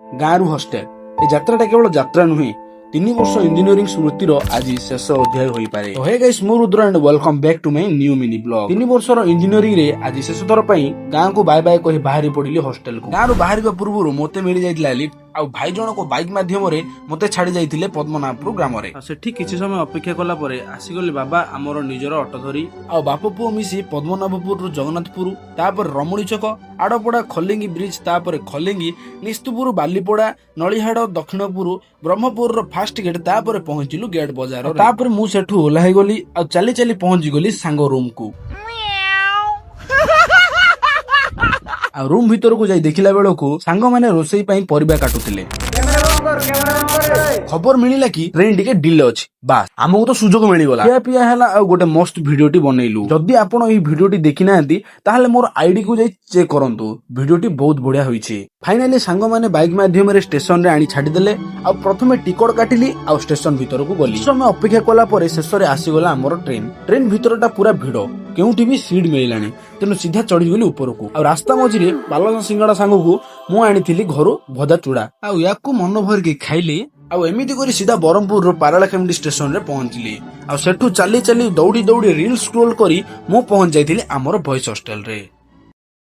ଗାଁରୁ ହଷ୍ଟେଲ ଏ ଯାତ୍ରାଟା କେବଳ ଯାତ୍ରା ନୁହେଁ, 3 ବର୍ଷ ଇଞ୍ଜିନିୟରିଂ ସ୍ମୃତିର ଆଜି ଶେଷ ଅଧ୍ୟାୟ ହୋଇପାରେ। ହେ ଗାଇସ୍, ମୁଁ Rudra and welcome back to my new mini vlog। 3 ବର୍ଷର ଇଞ୍ଜିନିୟରିଂ ରେ ଆଜି ଶେଷ ଥର ପାଇଁ ଗାଁକୁ ବାଏ ବାଏ କହି ବାହାରି ପଡିଲି ହଷ୍ଟେଲକୁ। ଗାଁରୁ ବାହାରିବା ପୂର୍ବରୁ ମତେ ମିଳିଯାଇଥିଲା ଲିଫ୍ଟ ଆଉ ଭାଇ ଜଣକ ବାଇକ୍ ମାଧ୍ୟମରେ ମତେ ଛାଡି ଯାଇଥିଲେ ପଦ୍ମନାଭପୁର ଗ୍ରାମରେ। ଆଉ ସେଠି କିଛି ସମୟ ଅପେକ୍ଷା କଲା ପରେ ଆସିଗଲେ ବାବା ଆମର ନିଜର ଅଟୋ ଧରି। ଆଉ ବାପ ପୁଅ ମିଶି ପଦ୍ମନାଭପୁରରୁ ଜଗନ୍ନାଥପୁର, ତାପରେ ରମୁଣି ଛକ, ଆଡପଡା, ଖଲିଙ୍ଗି ବ୍ରିଜ, ତାପରେ ଖଲିଙ୍ଗି, ନିସ୍ତୁପୁର, ବାଲିପଡା, ନଳିହାଡ, ଦକ୍ଷିଣପୁର, ବ୍ରହ୍ମପୁରର ଫାଷ୍ଟ ଗେଟ୍, ତାପରେ ପହଞ୍ଚିଲୁ ଗେଟ୍ ବଜାର। ତାପରେ ମୁଁ ସେଠୁ ଓହ୍ଲା ହେଇଗଲି ଆଉ ଚାଲି ଚାଲି ପହଞ୍ଚିଗଲି ସାଙ୍ଗ ରୁମକୁ। ଆଉ ରୁମ୍ ଭିତରକୁ ଯାଇ ଦେଖିଲା ବେଳକୁ ସାଙ୍ଗମାନେ ରୋଷେଇ ପାଇଁ ପରିବା କାଟୁଥିଲେ। ଖବର ମିଳିଲା କି ଟ୍ରେନ ଟିକେ ଡିଲେ ଅଛି। ବାସ୍, ଆମକୁ ତ ସୁଯୋଗ ମିଳିଗଲା। ଖିଆ ପିଆ ହେଲା ଆଉ ଗୋଟେ ମସ୍ତ ଭିଡିଓଟି ବନେଇଲୁ। ଯଦି ଆପଣ ଏଇ ଭିଡିଓଟି ଦେଖିନାହାନ୍ତି, ତାହେଲେ ମୋର ଆଇଡି କୁ ଯାଇ ଚେକ୍ କରନ୍ତୁ। ଭିଡିଓଟି ବହୁତ ବଢିଆ ହୋଇଛି। ଫାଇନାଲି ସାଙ୍ଗମାନେ ବାଇକ୍ ମାଧ୍ୟମରେ ଷ୍ଟେସନରେ ଆଣି ଛାଡିଦେଲେ। ଆଉ ପ୍ରଥମେ ଟିକଟ କାଟିଲି ଆଉ ଷ୍ଟେସନ ଭିତରକୁ ଗଲି। କିଛି ସମୟ ଅପେକ୍ଷା କଲା ପରେ ଶେଷରେ ଆସିଗଲା ଆମର ଟ୍ରେନ। ଟ୍ରେନ ଭିତରଟା ପୁରା ଭିଡ, କେଉଁଠି ବି ସିଟ୍ ମିଳିଲାନି। ତେଣୁ ସିଧା ଚଢିଗଲି ଉପରକୁ। ଆଉ ରାସ୍ତା ମଝିରେ ପାଲଙ୍ଗ ସିଙ୍ଗଡା ସାଙ୍ଗକୁ ମୁଁ ଆଣିଥିଲି ଘରୁ ଭଜା ଚୁଡା, ଆଉ ୟାକୁ ମନ ଭରିକି ଖାଇଲି। ଆଉ ଏମିତି କରି ସିଧା ବ୍ରହ୍ମପୁରର ପାରଳାଖେମୁଣ୍ଡି ଷ୍ଟେସନରେ ପହଞ୍ଚିଲି। ଆଉ ସେଠୁ ଚାଲି ଚାଲି, ଦୌଡ଼ି ଦୌଡ଼ି, ରିଲ୍ ସ୍କ୍ରୋଲ କରି ମୁଁ ପହଞ୍ଚି ଯାଇଥିଲି ଆମର ବଏଜ ହଷ୍ଟେଲରେ।